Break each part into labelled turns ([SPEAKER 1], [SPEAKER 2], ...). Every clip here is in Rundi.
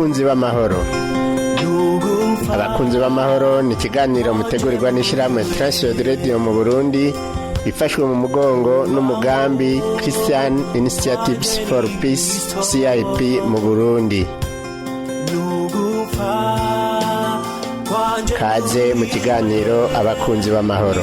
[SPEAKER 1] Abakunzi b'amahoro, Abakunzi b'amahoro ni ikiganiro mutegurirwa n'ishyirahamwe Transworld Radio mu Burundi, ifashwe mu mugongo n'umugambi Christian Initiatives for Peace, CIP mu Burundi. Kaze mu kiganiro Abakunzi b'amahoro.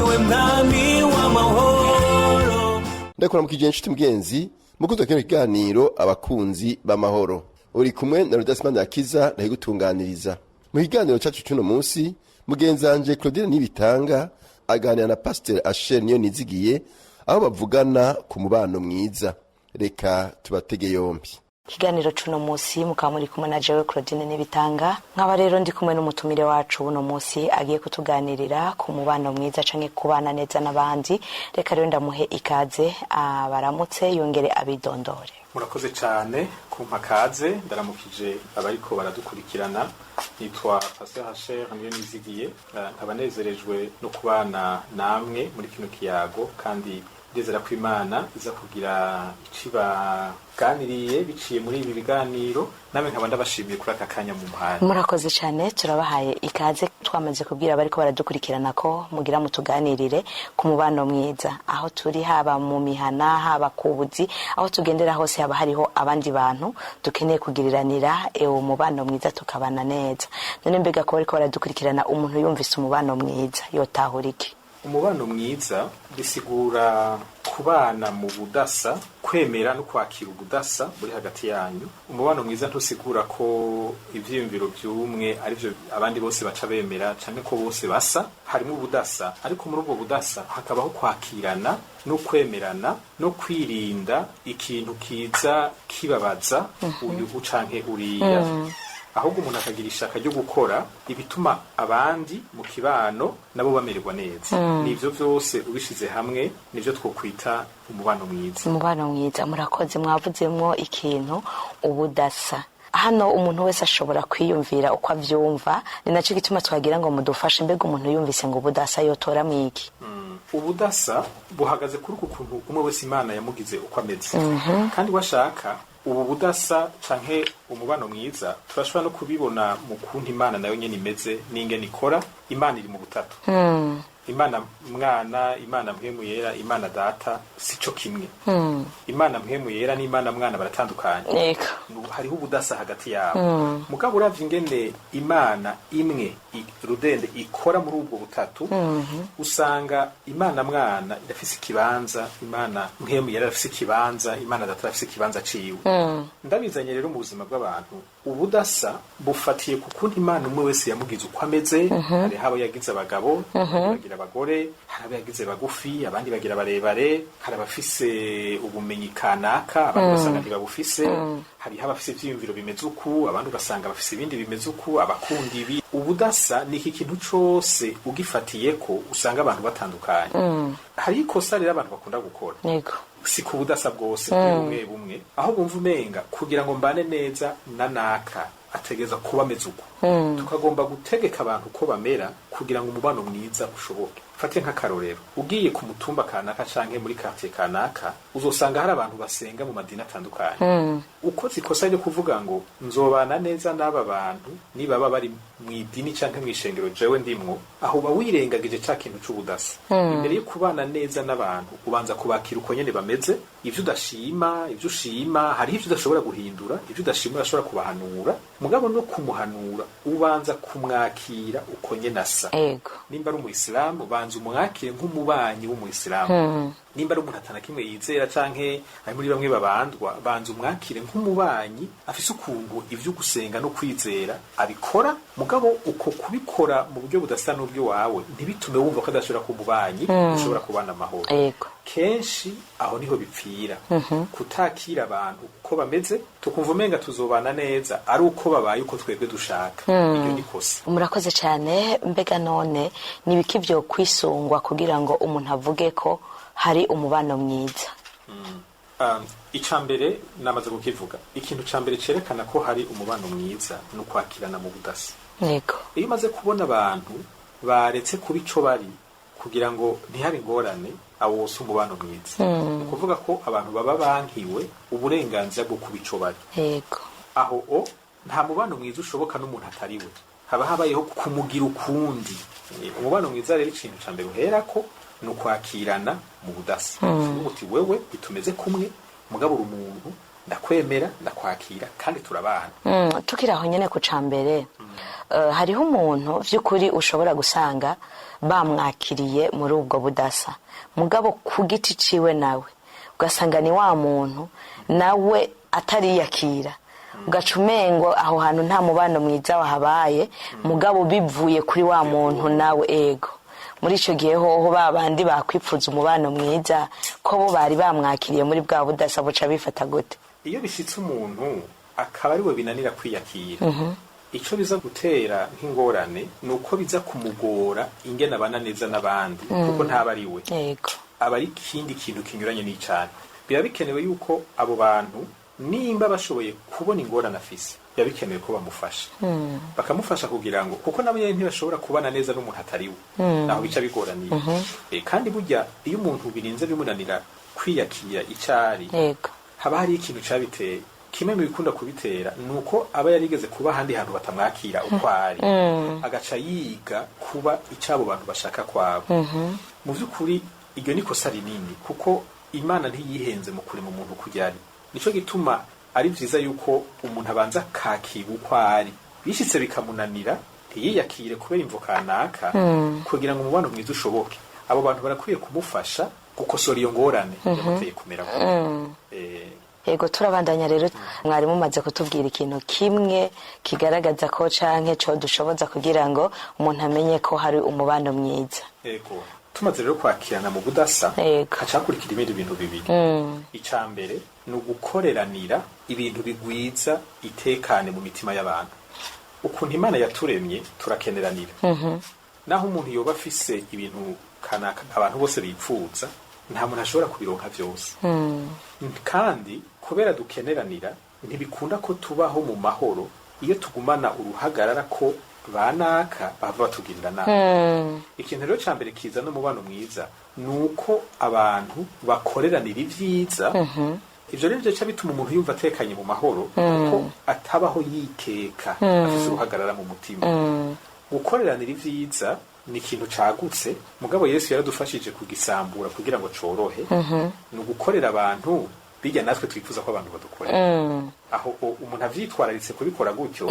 [SPEAKER 2] Ndakuramukije inshuti mugenzi mukunzi wa kino kiganiro Abakunzi b'amahoro. Uri kumwe na Rudasimana Yakiza ndahigutunganiriza. Mu kiganiro cacu c'uno munsi, mugenzi wanje Claudine Nibitanga aganira na Pasiteri Asher Niyo Nizigiye, aho bavugana ku mubano mwiza. Reka tubatege yombi.
[SPEAKER 3] Ikiganiro c'uno munsi mukaba muri kumwe na jewe Claudine Nibitanga, nkaba rero ndi kumwe n'umutumire wacu uno munsi agiye kutuganirira ku mubano mwiza canke kubana neza n'abandi. Reka rero ndamuhe ikaze, abaramutse yongere abidondore.
[SPEAKER 4] Murakoze cyane kumpa kaze. Ndaramukije abariko baradukurikirana. Nitwa Pasteur Hacher Niyo Nizigiye, nkaba nezerejwe no kubana namwe muri kino kiyago, kandi ndizera ko Imana iza kugira icibaganiriye biciye muri ibi biganiro. Namwe nkaba ndabashimiye kuri aka kanya mu muhanda.
[SPEAKER 3] Murakoze cyane, turabahaye ikaze. Twamaze kubwira abariko baradukurikirana ko mugira mutuganirire ku mubano mwiza. Aho turi, haba mu mihana, haba ku buzi, aho tugendera hose, haba hariho abandi bantu dukeneye kugiriranira ewo mubano mwiza, tukabana neza. None mbega ko bariko baradukurikirana, umuntu yumvise umubano mwiza yotahura iki?
[SPEAKER 4] Umubano mwiza bisigura kubana mu budasa, kwemera no kwakira ubudasa buri hagati yanyu. Umubano mwiza ntusigura ko ivyiyumviro vy'umwe arivyo abandi bose baca bemera, canke ko bose basa. Harimo ubudasa, ariko muri ubwo budasa hakabaho kwakirana no kwemerana no kwirinda ikintu kiza kibabaza uyu canke uriya, ahubwo umuntu akagira ishaka ryo gukora ibituma abandi mu kibano nabo bamererwa neza. Nivyo vyose ubishize hamwe nivyo twokwita umubano mwiza.
[SPEAKER 3] Umubano mwiza, murakoze. Mwavuzemwo ikintu ubudasa. Hano umuntu wese ashobora kwiyumvira uko avyumva, ni naco gituma twagira ngo mudufashe. Mbega umuntu yumvise ngo ubudasa yotora mwiki?
[SPEAKER 4] Ubudasa buhagaze kuri uku kuntu umwe wese Imana yamugize uko ameze. Kandi washaka ubu budasa canke umubano mwiza, turashobora no kubibona mu kuntu Imana nayo nyene imeze n'ingene ikora. Imana iri mu butatu: Imana Mwana, Imana Mpwemu Yera, Imana Data sico kimwe. Imana Mpwemu Yera n'Imana Mwana baratandukanye. Hariho ubudasa hagati yabo. Mugabo uravye ingene Imana imwe rudende ikora muri ubwo butatu, usanga Imana Mwana irafise ikibanza, Imana Mpwemu Yera irafise ikibanza, Imana Data irafise ikibanza ciwe. Ndabizanye rero mu buzima bw'abantu, ubudasa bufatiye ku kundi Imana umwe wese yamugize uko ameze. Hariho abo yagize abagabo, abandi bagira abagore, hari abo yagize bagufi, abandi bagira barebare, hari abafise ubumenyi kanaka, abandi ugasanga ntibabufise, hariho abafise ivyiyumviro bimeze uku, abandi ugasanga bafise ibindi bimeze uku, abakunda ibi. Ubudasa ni iki kintu cose ugifatiyeko usanga abantu batandukanye. Hariho ikosa rero abantu bakunda gukora, si ku budasa bwose, kuri bumwe bumwe, aho bumva umenga kugira ngo mbane neza na naka ategeza kuba ameze uko. Tukagomba gutegeka abantu uko bamera kugira ngo umubano mwiza ushoboke. Fate nk'akarorero, ugiye ku mutumba kanaka canke muri quartier kanaka, uzosanga hari abantu basenga mu madini atandukanye. Ukoze ikosa ryo kuvuga ngo nzobana neza n'aba bantu nibaba bari mu idini canke mw'ishengero jewe ndimwo, aho uba wirengagije ca kintu c'ubudasa. Imbere yo kubana neza n'abantu, ubanza kubakira uko nyene bameze. Ivyo udashima, ivyo ushima, hariho ivyo udashobora guhindura. Ivyo udashima urashobora kubahanura, mugabo no kumuhanura ubanza kumwakira uko nyene asa. Nimba ari umuyisilamu, banza umwakire nk'umubanyi w'umuyisilamu. Nimba ari umuntu atana kimwe yizera canke ari muri bamwe babandwa, banza umwakire nk'umubanyi afise ukuntu ivyo gusenga no kwizera abikora. Mugabo uko kubikora mu buryo budasa n'ubwo wawe ntibitume wumva ko adashobora kuba umubanyi ushobora kubana amahoro. Kenshi aho niho bipfira, kutakira abantu uko bameze, tukumva umenga tuzobana neza ari uko babaye uko twebwe dushaka. Iryo ni kosa.
[SPEAKER 3] Murakoze cyane. Mbega none ni ibiki byo kwisungwa kugira ngo umuntu avuge ko hari umubano mwiza?
[SPEAKER 4] Ica mbere namaze kukivuga. Ikintu ca mbere cerekana ko hari umubano mwiza ni ukwakirana mu budasa. Iyo umaze kubona abantu baretse kuba ico bari kugira ngo ntihabe ingorane, awo wose umubano mwiza. Ni ukuvuga ko abantu baba bankiwe uburenganzira bwo kuba ico bari. Aho o Nta mubano mwiza ushoboka n'umuntu atari we, haba habayeho kumugira ukundi. Umubano mwiza rero, ikintu ca mbere uherako ni ukwakirana mu budasa. Uvuga uti wewe bitumeze kumwe, mugabo uri umuntu, ndakwemera, ndakwakira kandi turabana.
[SPEAKER 3] Tukiri aho nyene ku cambere, hariho umuntu vy'ukuri ushobora gusanga bamwakiriye muri ubwo budasa, mugabo ku giti ciwe nawe ugasanga ni wa muntu nawe atariyakira, ugaca umengo aho hantu nta mubano mwiza wahabaye, mugabo bivuye kuri wa muntu nawe. Ego, muri ico gihe hoho ba bandi bakwipfuza umubano mwiza, ko bo bari bamwakiriye muri bwa budasa, buca bifata gute?
[SPEAKER 4] Iyo bishitse umuntu akaba ariwe binanira kwiyakira, ico biza gutera nk'ingorane ni uko biza kumugora ingene abana neza n'abandi, kuko ntaba ari we, aba ari ikindi kintu kinyuranye n'icana. Biba bikenewe yuko abo bantu, nimba bashoboye kubona ingorane afise, biba bikenewe ko bamufasha, bakamufasha kugira ngo, kuko nabo nyene ntibashobora kubana neza n'umuntu atari we, naho bica bigoraniye. Kandi burya iyo umuntu birinze bimunanira kwiyakira icari, haba hari ikintu cabiteye. Kimwe mu bikunda kubitera ni uko aba yarigeze kuba ahandi hantu batamwakira uko ari, agaca yiga kuba icabo bantu bashaka kwabo. Mu by'ukuri iryo ni kosa rinini, kuko Imana ntiyihenze mu kurema umuntu kujya ari. Nico gituma ari vyiza yuko umuntu abanza akakirwa uko ari, bishitse bikamunanira ntiyiyakire kubera imvo kanaka, kugira ngo umubano mwiza ushoboke, abo bantu barakwiye kumufasha gukosora iyo ngorane yamuteye kumera gutyo.
[SPEAKER 3] Yego, turabandanya rero. Mwari mumaze kutubwira ikintu kimwe kigaragaza ko canke co dushoboza kugira ngo umuntu amenye ko hari umubano mwiza.
[SPEAKER 4] Ego, tumaze rero kwakirana mu budasa, haca hakurikira ibindi bintu bibiri. Ica mbere ni ugukoreranira ibintu bigwiza itekane mu mitima y'abantu. Ukuntu Imana yaturemye, turakeneranira. Naho umuntu yoba afise ibintu kanaka abantu bose bipfuza, nta muntu ashobora kubironka vyose. Kandi kubera dukeneranira, ntibikunda ko tubaho mu mahoro iyo tugumana uruhagarara ko banaka bava batugirira nabi. Ikintu rero ca mbere kiza n'umubano mwiza ni uko abantu bakoreranira ivyiza. Ivyo rero bica bituma umuntu yumva atekanye mu mahoro, kuko atabaho yikeka, afise uruhagarara mu mutima. Gukoreranira ivyiza ni ikintu cagutse, mugabo Yesu yaradufashije kugisambura kugira ngo corohe. Ni ugukorera abantu bijya natwe twifuza ko abantu badukorera. Aho umuntu avyitwararitse kubikora gutyo,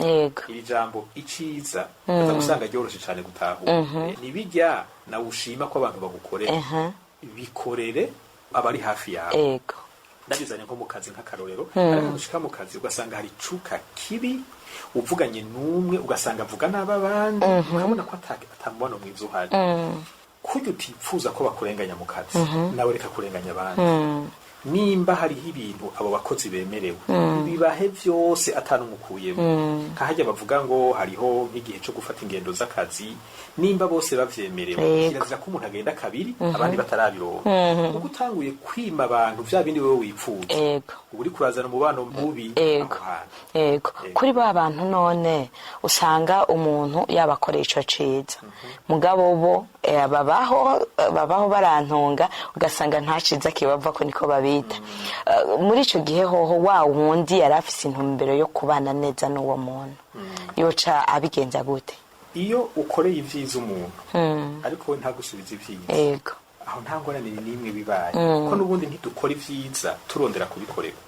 [SPEAKER 4] iri jambo iciza aza gusanga ryoroshe cane gutahura. Nibijya nawe ushima ko abantu bagukorera, bikorere abari hafi yawe. Ndabizanye nko mu kazi nk'akarorero. Ariko ushika mu kazi ugasanga hari icuka kibi, uvuganye n'umwe ugasanga avuga nabi abandi, ukabona ko atamubano mwiza uhari. Kurya utipfuza ko bakurenganya mu kazi, nawe reka kurenganya abandi. Nimba hariho ibintu abo bakozi bemerewe, bibahe vyose atanumukuyemo. Nkahajya bavuga ngo hariho nk'igihe co gufata ingendo z'akazi, nimba bose bavyemerewe, kirazira ko umuntu agenda kabiri abandi batarabironka, kuko utanguye kwima abantu vya bindi wewe wipfuza, uba uriko urazana umubano mubi aho hantu.
[SPEAKER 3] Kuri ba bantu none usanga umuntu yabakoreye ico ciza, mugabo bo babaho barantunga, ugasanga nta ciza kibavako, niko babita. Muri ico gihe hoho wa wundi yari afise intumbero yo kubana neza n'uwo muntu yoca abigenza gute?
[SPEAKER 4] Iyo ukoreye ivyiza umuntu ariko we ntagusubiza ivyiza, aho nta ngorane n'imwe bibaye, kuko n'ubundi ntidukora ivyiza turondera kubikorerwa.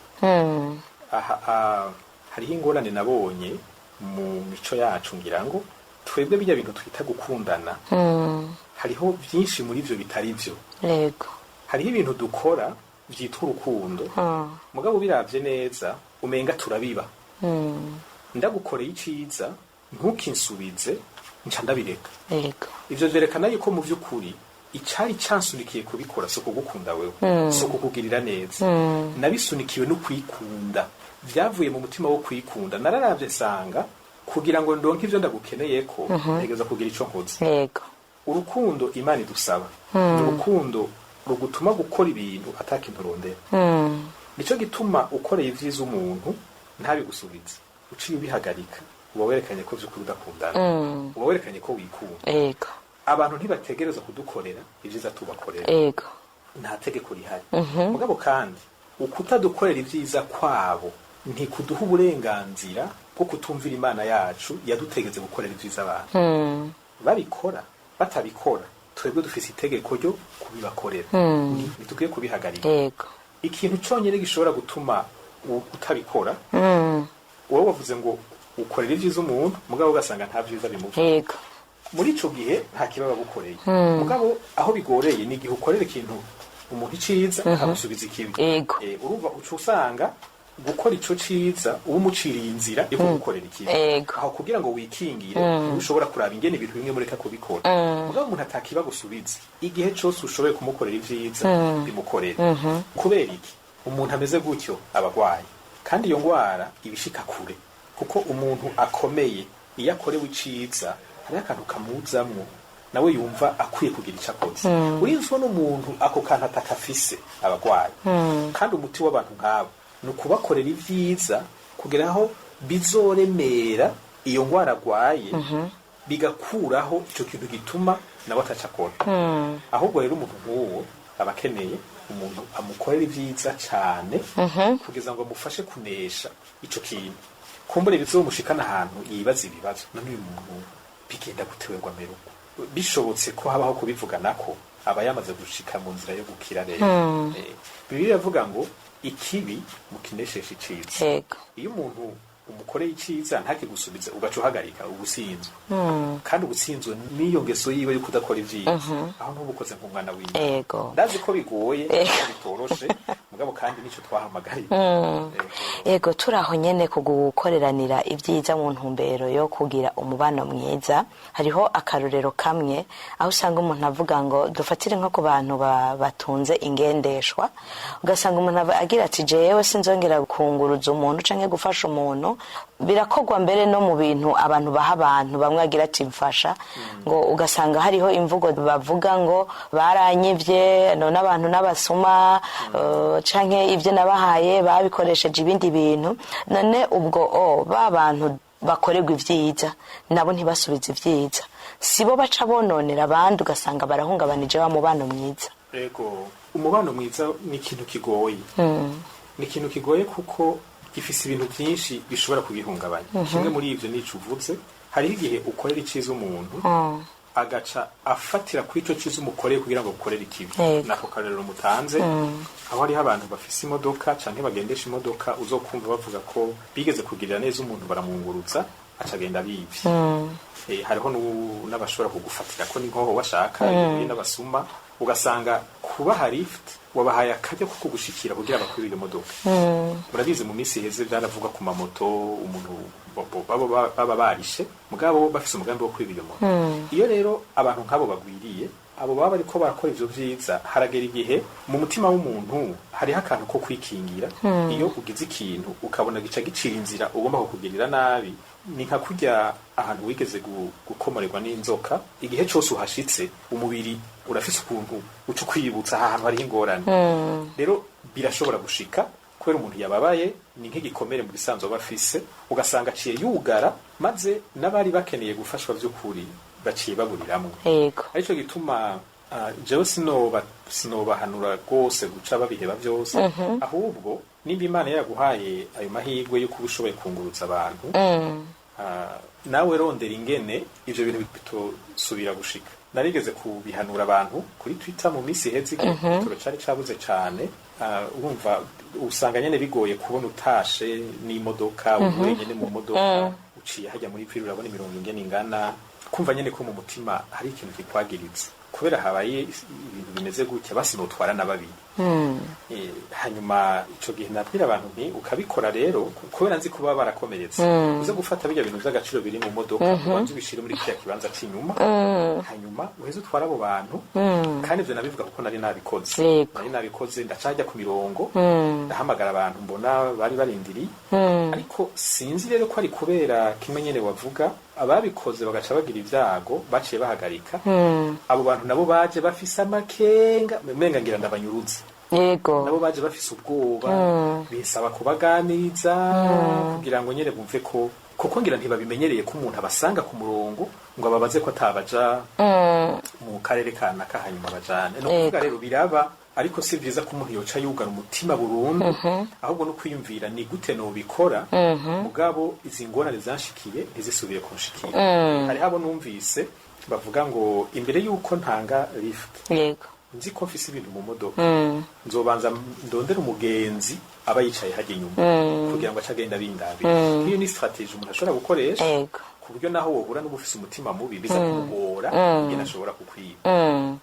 [SPEAKER 4] Aha hariho ingorane nabonye mu mico yacu. Ngira ngo twebwe bijya bintu twita gukundana, hariho byinshi muri vyo bitari vyo. Hariho ibintu dukora vyitwa urukundo, mugabo ubiravye neza umenga turabiba. Ndagukoreye iciza ntukinsubize, nca ndabireka. Ivyo vyerekana yuko mu vy'ukuri icari cansunikiye kubikora si ukugukunda wewe, si ukukugirira neza. Nabisunikiwe no kwikunda, vyavuye mu mutima wo kwikunda. Nararavye nsanga kugira ngo ndonke ivyo ndagukeneyeko, ntegereza kugira ico nkoze. Urukundo Imana idusaba ni urukundo rugutuma gukora ibintu atakintu urondera. Nico gituma ukoreye ivyiza umuntu ntabigusubize, uciye ubihagarika, uba werekanye ko vy'ukuri udakundana, uba werekanye ko wikunda. Abantu ntibategereza kudukorera ivyiza tubakorera. Nta tegeko rihari. Mugabo kandi ukutadukorera ivyiza kwabo ntikuduha uburenganzira bwo kutumvira Imana yacu yadutegetse gukorera ibyiza abantu. Babikora batabikora, twebwe dufise itegeko ryo kubibakorera, ntidukwiye kubihagarika. Ikintu cyonyine gishobora gutuma utabikora, wowe wavuze ngo ukorera ibyiza umuntu, mugabo ugasanga nta byiza bimuva muri ico gihe, nta kiba bagukoreye. Mugabo aho bigoreye ni igihe ukorera ikintu umuntu iciza, akagusubiza ikibi. Urumva uca usanga gukora ico ciza uba umuciriye inzira yo kugukorera ikibi. Aho kugira ngo wikingire, ushobora kuraba ingene ibintu bimwe mureka kubikora. Mugabo umuntu atakiba gusubiza, igihe cose ushoboye kumukorera ivyiza, bimukorera. Kubera iki? Umuntu ameze gutyo aba agwaye, kandi iyo ngwara ibishika kure, kuko umuntu akomeye iyo akorewe iciza hariho akantu kamuzamwo, nawe yumva akwiye kugira icyo akoze. Urinze ubona umuntu ako kantu atakafise, aba agwaye. Kandi umuti w'abantu nk'abo ni ukubakorera ibyiza kugira aho bizoremera iyo ngwara agwaye, bigakuraho icyo kintu gituma nawe ataca akora. Ahubwo rero umuntu nk'uwo aba akeneye umuntu amukorera ibyiza cyane kugeza ngo amufashe kunesha ico kintu. Kumbure bizomushikana ahantu yibaza ibibazo: none uyu muntu bigenda gute we ngo amere uko? Bishobotse ko habaho kubivuganako, aba yamaze gushika mu nzira yo gukira. Rero Bibiliya iravuga ngo ikibi mukinesheshe iciza. Iyo umuntu umukoreye iciza ntakigusubize, ugaca uhagarika, uba usinzwe, kandi uba utsinzwe n'iyo ngeso yiwe yo kudakora ivyiza. Aho ntuba ukoze nk'umwana wiwe. Ndazi ko bigoye, ko bitoroshe, mugabo kandi nico twahamagariye.
[SPEAKER 3] Ego, turi aho nyene ku gukoreranira ibyiza mu ntumbero yo kugira umubano mwiza, hariho akarorero kamwe aho usanga umuntu avuga ngo, dufatire nko ku bantu batunze ingendeshwa, ugasanga umuntu agira ati: "Jewe sinzongera kunguruza umuntu canke gufasha umuntu." Birakorwa mbere no mu bintu abantu baha abantu bamwe, agira ati: "Mfasha", ngo ugasanga hariho imvugo bavuga ngo baranyivye, none abantu n'abasuma, canke ibyo nabahaye babikoresheje ibindi bintu. None ubwo ba bantu bakorerwa ibyiza nabo ntibasubize ibyiza, sibo baca bononera abandi, ugasanga barahungabanije wa mubano mwiza?
[SPEAKER 4] Ego, umubano mwiza ni ikintu kigoye, ni ikintu kigoye kuko gifise ibintu byinshi bishobora kugihungabanya. Kimwe muri ivyo nico uvuze: hariho igihe ukorera iciza umuntu, agaca afatira kuri ico ciza umukoreye kugira ngo ukorere ikibi. Nako karorero mutanze, aho hariho abantu bafise imodoka canke bagendesha imodoka, uzokumva bavuga ko bigeze kugirira neza umuntu, baramwungurutsa, aca agenda bivye. Hariho n'abashobora kugufatira ko n'inkoho washaka, n'abasuma, ugasanga kubaha lift wabahaye akaryo ko kugushikira kugira bakwibire imodoka. Murabizi, mu minsi iheze byaravugwa ku mamoto, umuntu baba barishe mugabo bafise umugambi wo kwiba iyo moto. Iyo rero abantu nk'abo bagwiriye, abo baba bariko barakora ivyo vyiza, haragera igihe mu mutima w'umuntu hariho akantu ko kwikingira. Iyo ugize ikintu ukabona gica gicira inzira ugomba kukugirira nabi, ni nka kurya ahantu wigeze gukomorerwa n'inzoka, igihe cose uhashitse umubiri urafise ukuntu uca ukwibutsa aha hantu hariho ingorane. Rero birashobora gushika kubera umuntu yababaye, ni nk'igikomere mu bisanzwe aba afise, ugasanga aciye yugara, maze n'abari bakeneye gufashwa by'ukuri baciye baburiramwo. Arico gituma jewe sinobahanura rwose guca babiheba byose. Ahubwo nimba Imana yaguhaye ayo mahirwe yo kuba ushoboye kunguruza abantu, nawe rondera ingene ivyo bintu bitosubira gushika. Narigeze kubihanura abantu kuri Twitter mu minsi iheze, igihe igitoro cari cabuze cane. Urumva usanga nyene bigoye kubona utashe n'imodoka, uri wenyene mu modoka, uciye hajya muri piri, urabona imirongo ingene ingana, kumva nyene ko mu mutima hari ikintu kikwagiriza kubera habaye ibintu bimeze gutya, basi notwara na babiri. Hanyuma ico gihe nabwira abantu nti ukabikora rero kubera nzi kuba barakomeretse, uze gufata bijya bintu vy'agaciro biri mu modoka, ubanze ubishire muri kiriya kibanza c'inyuma, hanyuma uheze utware abo bantu. Kandi ivyo nabivuga kuko nari nabikoze. Nari nabikoze, ndacajya ku mirongo, ndahamagara abantu mbona bari barindiriye. Ariko sinzi rero ko ari kubera kimwe nyene wavuga, ababikoze bagaca bagira ibyago, baciye bahagarika. Abo bantu nabo baje bafise amakenga, umenga ngira ndabanyuruze. Nabo baje bafise ubwoba, bisaba kubaganiriza kugira ngo nyene bumve ko kuko ngira ntibabimenyereye ko umuntu abasanga ku murongo ngo ababaze ko atabaja mu karere kanaka hanyuma bajane. No kuvuga rero biraba. Ariko si vyiza ko umuntu yoca yugara umutima burundu, ahubwo no kwiyumvira ni gute nobikora mugabo izi ngorane zanshikiye ntizisubire kunshikira. Hariho abo numvise bavuga ngo imbere y'uko ntanga lift, nzi ko mfise ibintu mu modoka, nzobanza ndondera umugenzi aba yicaye hajya inyuma kugira ngo ace agenda bindabira. Nk'iyo ni stratégie umuntu ashobora gukoresha, ku buryo naho wohura n'ubufise umutima mubi biza kumugora ingene ashobora kukwiba. Yego.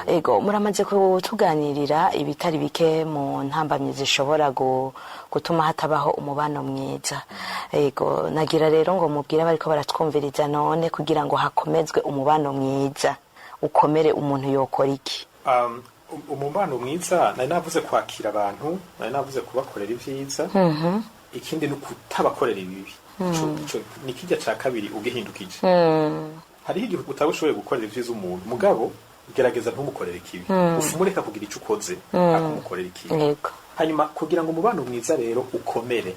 [SPEAKER 3] Ego, muramaze kutuganirira ibitari bike mu ntambamyi zishobora gutuma hatabaho umubano mwiza. Ego, nagira rero ngo mubwire abariko baratwumviriza, none kugira ngo hakomezwe umubano mwiza ukomere, umuntu yokora iki?
[SPEAKER 4] Umubano mwiza, nari navuze kwakira abantu, nari navuze kubakorera ibyiza, ikindi ni ukutabakorera ibibi. Ico ni kirya ca kabiri ugihindukije. Hariho igihe utaba ushoboye gukorera ibyiza umuntu, mugabo gerageza ntumukorere ikibi, ufumureka kugira ico ukoze akumukorera ikibi. Hanyuma kugira ngo umubano mwiza rero ukomere,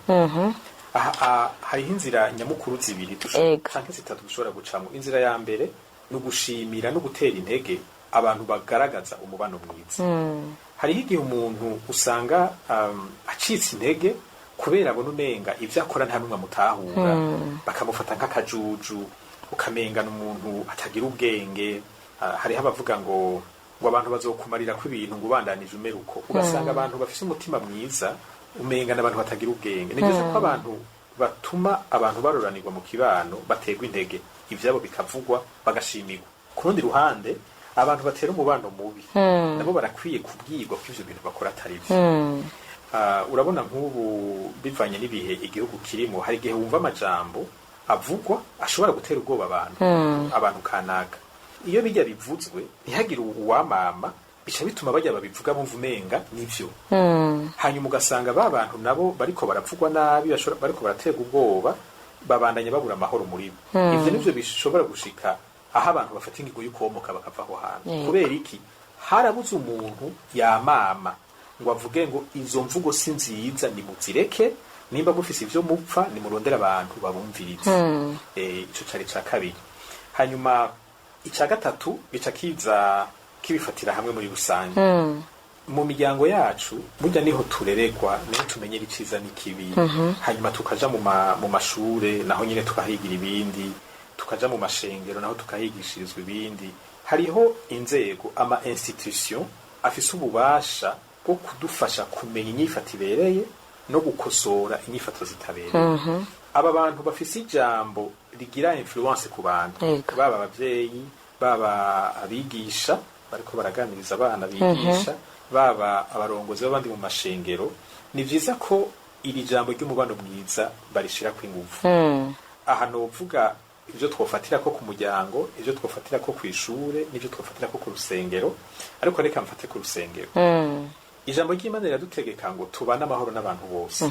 [SPEAKER 4] aha hariho inzira nyamukuru zibiri canke zitatu dushobora gucamo. Inzira ya mbere ni ugushimira no gutera intege abantu bagaragaza umubano mwiza. Hariho igihe umuntu usanga acitse intege kubera abona umenga ivyo akora nta n'umwe amutahura, bakamufata nk'akajuju, ukamenga n'umuntu atagira ubwenge. Hariho abavuga ngo abantu bazokumarira ko ibintu ngo ubandanije umera uko, ugasanga abantu bafise umutima mwiza umenga n'abantu batagira ubwenge. Ni byiza ko abantu batuma abantu baroranirwa mu kibano baterwa intege, ivyabo bikavugwa, bagashimirwa. Ku rundi ruhande, abantu batera umubano mubi nabo barakwiye kubwirwa ko ivyo bintu bakora atari vyo. Urabona nk'ubu bivanye n'ibihe igihugu kirimo, hari igihe wumva amajambo avugwa ashobora gutera ubwoba abantu kanaka. Iyo bijya bivuzwe ntihagire uwamama, bica bituma bajya babivuga bumva umenga nivyo. Hanyuma ugasanga ba bantu nabo bariko baravugwa nabi, bariko baraterwa ubwoba, babandanya babura amahoro muri bo. Ivyo nivyo bishobora gushika aho abantu bafata ingingo y'ukomoka bakava aho hantu. Kubera iki? Harabuze umuntu yamama ngo avuge ngo izo mvugo si nziza, nimuzireke, nimba mufise ivyo mupfa nimurondere abantu babumvirize. Ico cari ca kabiri. Hanyuma ica gatatu gica kiza kibifatira hamwe muri rusange. Mu miryango yacu burya niho turerekwa, niho tumenyera iciza n'ikibi. Hanyuma tukaja mu mashure, naho nyine tukahigira ibindi, tukaja mu mashengero, naho tukahigishirizwa ibindi. Hariho inzego, ama institution afise ububasha bwo kudufasha kumenya inyifato ibereye no gukosora inyifato zitabereye. Aba bantu bafise ijambo rigira influence ku bantu, baba abavyeyi, baba abigisha bariko baraganiriza abana bigisha, baba abarongozi b'abandi mu mashengero, ni vyiza ko iri jambo ry'umubano mwiza barishirako inguvu. Aha novuga ivyo twofatira ko ku muryango, ivyo twofatira ko kw'ishure, n'ivyo twofatira ko ku rusengero, ariko reka mfate ku rusengero. Ijambo ry'Imana riradutegeka ngo tubane amahoro n'abantu bose.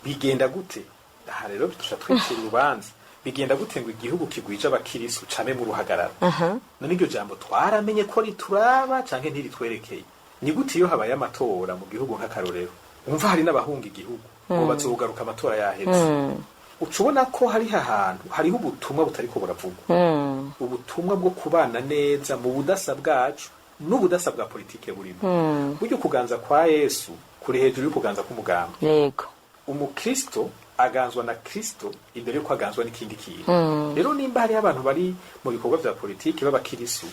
[SPEAKER 4] Bigenda gute? Aha rero duca twicira urubanza. Bigenda gute ngo igihugu kigwije abakirisu came mu ruhagarara? None iryo jambo twaramenye ko rituraba canke ntiritwerekeye? Ni gute iyo habaye amatora mu gihugu, nk'akarorero, wumva hari n'abahunga igihugu ngo bazogaruka amatora yaheze? Uca ubona ko hariho ahantu hariho ubutumwa butariko buravugwa, ubutumwa bwo kubana neza mu budasa bwacu n'ubudasa bwa politike burimo. Burya ukuganza kwa Yesu kuri hejuru y'ukuganza k'umugamba. Umukristo aganzwa na Kristo imbere yuko aganzwa n'ikindi kintu. Rero nimba hariho abantu bari mu bikorwa vya politiki b'abakirisu,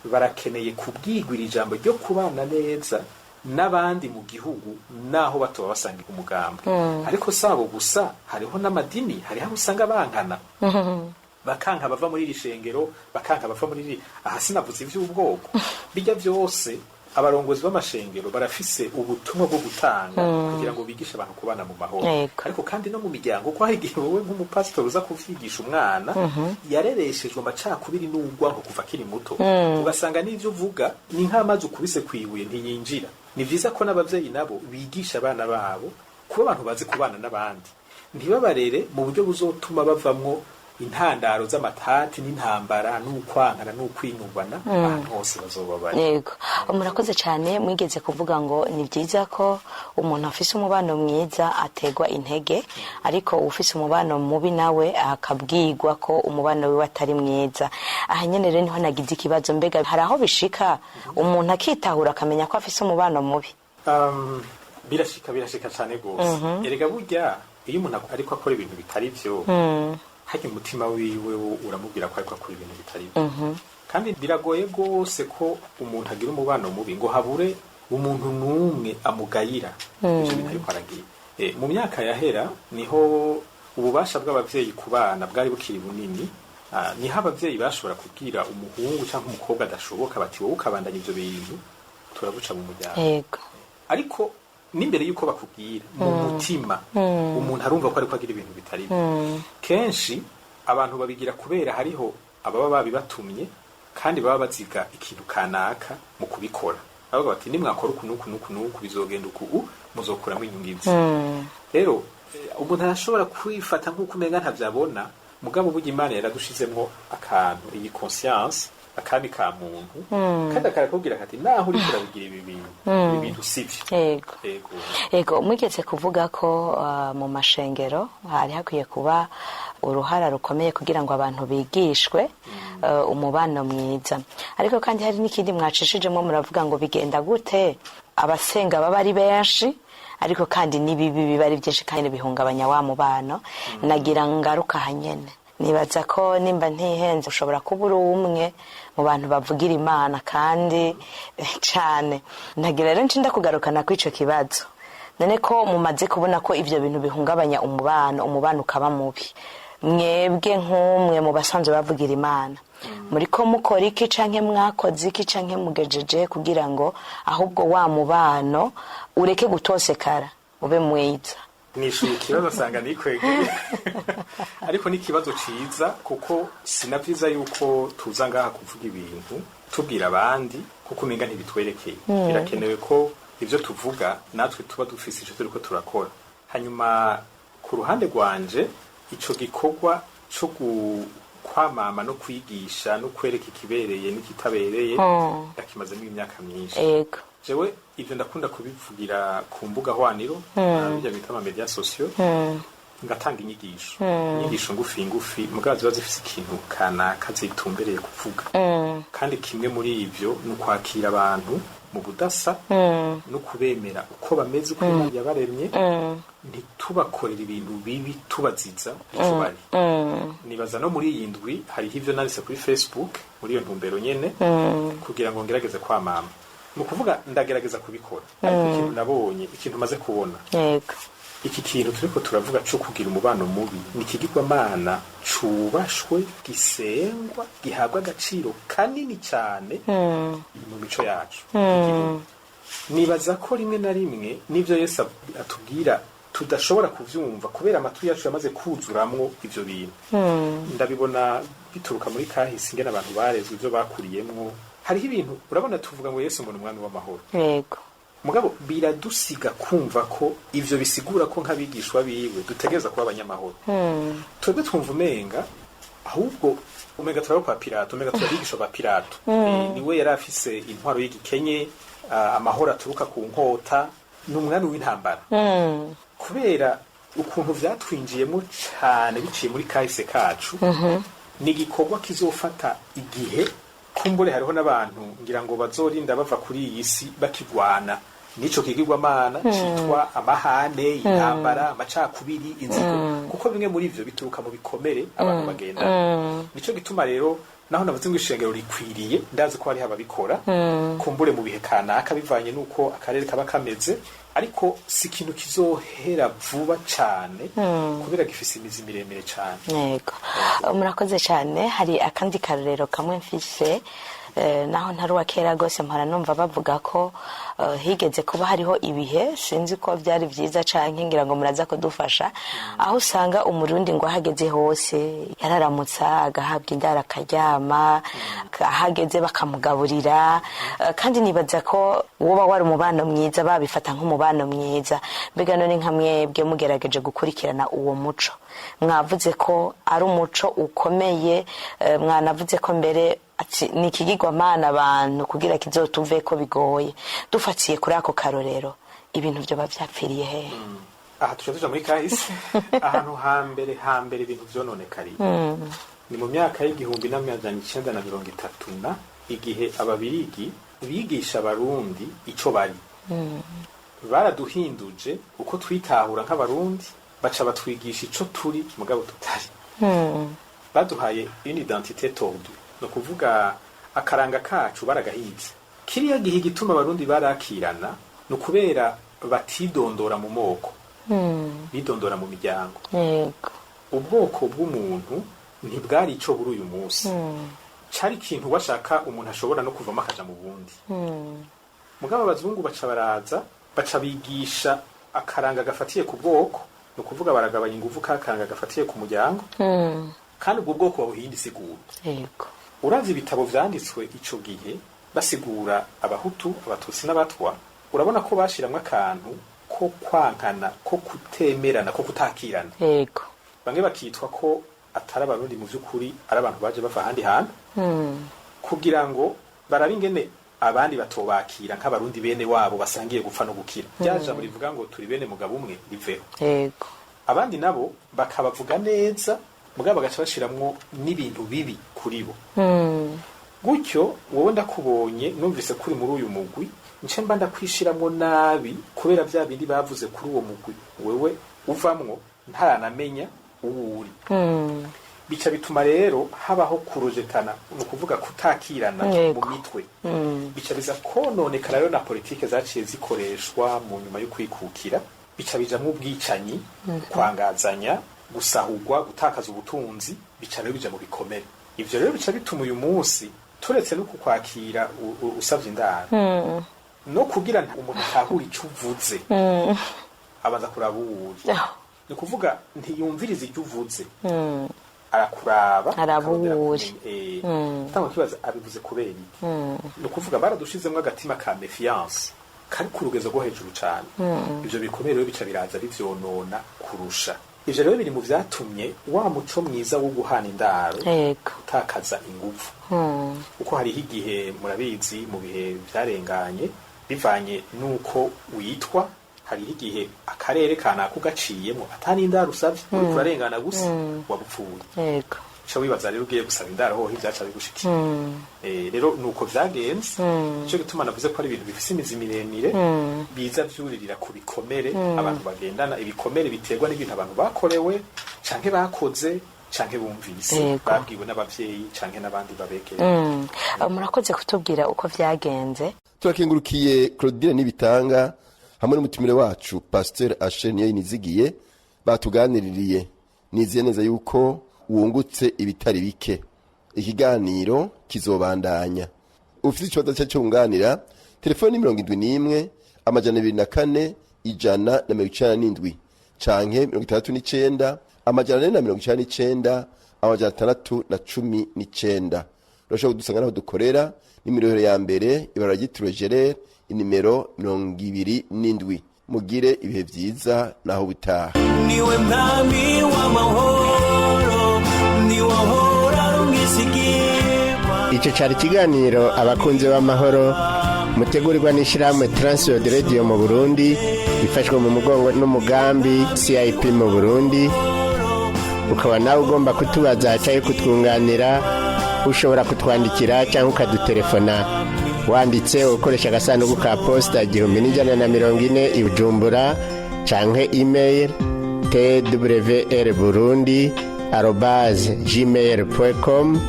[SPEAKER 4] barakeneye kubwigwira ijambo ryo kubana neza n'abandi mu gihugu, naho batoba basanga umugambi. Ariko sabo gusa, hariho n'amadini, hariho abo usanga bankana, bakanka bava muri iri shengero, bakanka bava muri iri. Aha sinavuze ivy'ubwoko. Bijya byose abarongozi b'amashengero barafise ubutumwa bwo gutanga kugira ngo bigishe abantu kubana mu mahoro. Ariko kandi no mu miryango, ko hari igihe wowe nk'umupasitori uza kuvyigisha umwana yarereshejwe amacakubiri n'urwanko kuva akiri muto, ugasanga n'ivyo uvuga ni nk'amazi ukubise kwibuye, ntiyinjira. Ni vyiza ko n'abavyeyi nabo bigisha abana babo kuba abantu bazi kubana n'abandi, ntibabarere mu buryo buzotuma bavamwo Intandaro z'amatati n'intambara n'ukwankana n'ukwinyubana ahantu hose bazoba bari.
[SPEAKER 3] Yego, murakoze cyane. Mwigeze kuvuga ngo ni byiza ko umuntu afise umubano mwiza ategwa intege, ariko ufise umubano mubi nawe akabwirwa ko umubano wiwe atari mwiza. Aha nyene rero niho nagize ikibazo: mbega hari aho bishika umuntu akitahura, akamenya ko afise umubano mubi?
[SPEAKER 4] Birashika cyane rwose. Erega burya iyo umuntu ariko akora ibintu bitari vyo, harya umutima wiwe wo uramubwira ko ariko akora ibintu bitari vyo. Kandi biragoye rwose ko umuntu agira umubano mubi ngo habure umuntu n'umwe amugayira ivyo bintu ariko aragira. Mu myaka yahera niho ububasha bw'abavyeyi ku bana bwari bukiri bunini. Niho abavyeyi bashobora kubwira umuhungu cyangwa umukobwa adashoboka bati: "Wowe ukabandanya ivyo bintu, turaguca mu muryango." Ariko n'imbere y'uko bakubwira, mu mutima umuntu arumva ko ariko agira ibintu bitari byo. Kenshi abantu babigira kubera hariho ababa babibatumye, kandi baba baziga ikintu kanaka mu kubikora. Bavuga bati: "Nimwakora uku n'uku n'uku n'uku, bizogenda uku, muzokuramo inyungu izi." Rero umuntu arashobora kwifata nk'uko umenga ntavyabona, mugabo burya Imana yaradushizemwo akantu, iyi conscience, akami ka muntu, kandi akarakubwira kati: "Naho uriko urabigira ibi bintu, ibi bintu sivyo." Yego.
[SPEAKER 3] Yego, mwigeze kuvuga ko mu mashengero hari hakwiye kuba uruhara rukomeye kugira ngo abantu bigishwe umubano mwiza. Ariko kandi hari n'ikindi mwacishijemo, muravuga ngo bigenda gute abasenga baba ari benshi, ariko kandi n'ibibi biba ari byinshi kandi bihungabanya wa mubano? Nagira ngaruka hanyene, nibaza ko nimba ntihenze ushobora kuba uri umwe mu bantu bavugira Imana kandi cane. Nagira rero ncinda kugarukana kw'ico kibazo: none ko mumaze kubona ko ivyo bintu bihungabanya umubano, umubano ukaba mubi, mwebwe nk'umwe mu basanzwe bavugira Imana, muriko mukora iki, canke mwakoze iki, canke mugejeje kugira ngo ahubwo wa mubano ureke gutosekara, ube mwiza?
[SPEAKER 4] Nishuye ikibazo asanga nikwegeye, ariko ni ikibazo ciza, kuko sina vyiza yuko tuza ngaha kuvuga ibintu tubwira abandi kuko umenga ntibitwerekeye. Birakenewe ko ivyo tuvuga natwe tuba dufise ico turiko turakora. Hanyuma ku ruhande rwanje, ico gikorwa co kwamama no kwigisha no kwereka ikibereye n'ikitabereye ndakimazemo imyaka myinshi. Jewe ivyo ndakunda kubivugira ku mbuga hwaniro, bijya bita ama médias sociaux, ngatanga inyigisho ngufi ngufi, mugabo ziba zifise ikintu kanaka zitumbereye kuvuga. Kandi kimwe muri ivyo ni ukwakira abantu mu budasa no kubemera uko bameze, uko Imana yabaremye, ntitubakorere ibintu bibi tubaziza ico bari. Nibaza no muri iyi ndwi hariho ivyo nanditse kuri Facebook muri iyo ntumbero nyene, kugira ngo ngerageze kwamama. Mu kuvuga, ndagerageza kubikora, ariko ikintu nabonye, ikintu maze kubona, iki kintu turiko turavuga co kugira umubano mubi ni ikigirwamana cubashwe, gisengwa, gihabwa agaciro kanini cyane mu mico yacu y'igihugu. Nibaza ko rimwe na rimwe n'ivyo Yesu atubwira tudashobora kuvyumva kubera amatwi yacu yamaze kuzuramwo ivyo bintu. Ndabibona bituruka muri kahise, ingene abantu barezwe, ivyo bakuriyemwo. Hariho ibintu, urabona, tuvuga ngo Yesu ngo ni umwami w'amahoro. Mugabo biradusiga kumva ko ivyo bisigura ko nk'abigishwa biwe dutegereza kuba abanyamahoro. Twebwe twumva umenga, ahubwo umenga turabo kwa Pilato, umenga turabigishwa ba Pilato. Niwe yari afise intwaro y'igikenye, amahoro aturuka ku nkota, ni umwami w'intambara. Kubera ukuntu vyatwinjiyemo cane biciye muri kahise kacu, ni igikorwa kizofata igihe. Kumbure hariho n'abantu ngira ngo bazorinda bava kuri iyi si bakigwana n'ico kigirwamana citwa amahane, intambara, amacakubiri, inzigo, kuko bimwe muri ivyo bituruka mu bikomere abantu bagenda. Nico gituma rero naho navuze ngo ishengero rikwiriye, ndazi ko hariho ababikora kumbure mu bihe kanaka bivanye n'uko akarere kaba kameze, ariko si ikintu kizohera vuba cane kubera gifise imizi miremire cane.
[SPEAKER 3] Yego, murakoze cyane. Hari akandi karorero kamwe mfise. Naho ntari uwa kera rwose, mpora numva bavuga ko higeze kuba hariho ibihe, sinzi ko byari byiza canke, ngira ngo muraza kudufasha, aho usanga Umurundi ngo ahageze hose yararamutsa, agahabwa indaro, akaryama ahageze, bakamugaburira. Kandi nibaza ko woba wari umubano mwiza, babifata nk'umubano mwiza. Mbega none nka mwebwe mugerageje gukurikirana uwo muco, mwavuze ko ari umuco ukomeye, mwanavuze ko mbere ati ni ikigirwamana abantu kugira kizotuve ko bigoye. Dufatiye kuri ako karorero, ibintu vyoba vyapfiriye hehe?
[SPEAKER 4] Aha tuca tuja muri kahise. Ahantu hambere hambere ibintu vyononekariye ni mu myaka y'1930, na igihe Ababirigi bigisha Abarundi ico bari. Baraduhinduje uko twitahura nk'Abarundi, baca batwigisha ico turi mugabo tutari. Baduhaye une identité tordue, ni ukuvuga akaranga kacu baragahize. Kiriya gihe igituma Abarundi barakirana ni ukubera batidondora mu moko, bidondora mu miryango. Ubwoko bw'umuntu ntibwari ico buri uyu munsi, cari ikintu washaka umuntu ashobora no kuvamo akaja mu bundi. Mugabo abazungu baca baraza, baca bigisha akaranga gafatiye ku bwoko, ni ukuvuga baragabanya inguvu k'akaranga gafatiye ku muryango, kandi ubwo bwoko babuhinda isiguro. Uravye ibitabo vyanditswe ico gihe basigura Abahutu, Abatutsi n'Abatwa, urabona ko bashiramwo akantu ko kwankana, ko kutemerana, ko kutakirana. Bamwe bakitwa ko atari Abarundi, mu vy'ukuri ari abantu baje bava ahandi hantu, kugira ngo barabe ingene abandi batobakira nk'Abarundi bene wabo basangiye gupfa no gukira. Rya jambo rivuga ngo turi bene mugabo umwe riveho. Abandi nabo bakabavuga neza, mugabo bagaca bashiramwo n'ibintu bibi kuri bo. Gutyo wowe ndakubonye, numvise kuri muri uyu mugwi, nce mba ndakwishiramwo nabi kubera vya bindi bavuze kuri uwo mugwi wewe uvamwo, ntaranamenya uwo uri. Bica bituma rero habaho kurojetana, ni ukuvuga kutakirana mu mitwe. Bica biza kononekara rero na politike zaciye zikoreshwa mu nyuma yo kwikukira, bica bijamwo ubwicanyi, kwangazanya, gusahurwa, gutakaza ubutunzi, bica rero bija mu bikomere. Ivyo rero bica bituma uyu munsi turetse no kukwakira usavye indaro, no kugira umuntu atahura ico uvuze, abanza kuraba uwo uri. Ni ukuvuga ntiyumviriza ibyo uvuze, arakuraba,
[SPEAKER 3] Araba
[SPEAKER 4] akarondera
[SPEAKER 3] uwo uri.
[SPEAKER 4] kumenya, atanga kibaza abivuze kubera iki. Ni ukuvuga baradushizemwo agatima ka méfiance kari ku rugezo rwo hejuru cane. Ivyo bikomere rero bica biraza bivyonona kurusha. Ivyo rero biri mu vyatumye wa muco mwiza wo guhana indaro utakaza inguvu, kuko hariho igihe, murabizi, mu bihe vyarenganye, bivanye n'uko witwa, hariho igihe akarere kanaka ugaciyemo atari indaro usavye, uriko urarengana gusa wabupfuye. Uca wibaza rero ugiye gusaba indaro hoho ivyaca bigushikiye. Rero nuko vyagenze. Nico gituma navuze ko ari ibintu bifise imizi miremire, biza vyuririra ku bikomere abantu bagendana, ibikomere biterwa n'ibintu abantu bakorewe canke bakoze canke bumvise, babwiwe n'abavyeyi canke n'abandi babegereye.
[SPEAKER 3] Murakoze kutubwira uko vyagenze.
[SPEAKER 2] Turakengurukiye Claudine Nibitanga hamwe n'umutumire wacu Pasteur Asher Niyoyinizigiye batuganiririye. Nizeye neza yuko wungutse ibitari bike. Ikiganiro kizobandanya. Ufite ikibazo cye cyunganira, telefoni 71 204 197 canke 69 499 619. Urashobora kudusanga n'aho dukorera, nimero ya mbere, ibara ryitiriwe Gerere, inimero 27. Mugire ibihe vyiza naho butaha.
[SPEAKER 5] Niwe mwami w'amahoro, niwe ahora arumwisigirwa.
[SPEAKER 1] Icyo cyari ikiganiro Abakunzi b'Amahoro, mutegurirwa n'ishyirahamwe Transworld Radio mu Burundi, ifashwe mu mugongo n'umugambi CIP mu Burundi. Ukaba nawe ugomba kutubaza cyangwa kutwunganira, ushobora kutwandikira cyangwa ukadutelefona wanditse ukoresha agasanduku ka posita 1140 i Bujumbura, canke email twrburundi@gmail.com,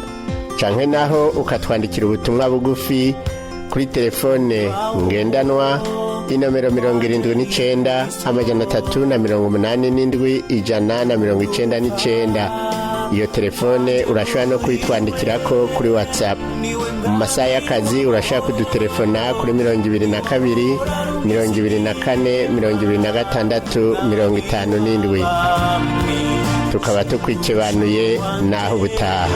[SPEAKER 1] canke naho ukatwandikira ubutumwa bugufi kuri telefone ngendanwa, inomero 79 387 199. Iyo telefone urashobora no kuyitwandikirako kuri WhatsApp. Mu masaha y'akazi urashobora kudutelefona kuri 22 24 26 57. Tukaba tukwikibanuye naho ubutaha.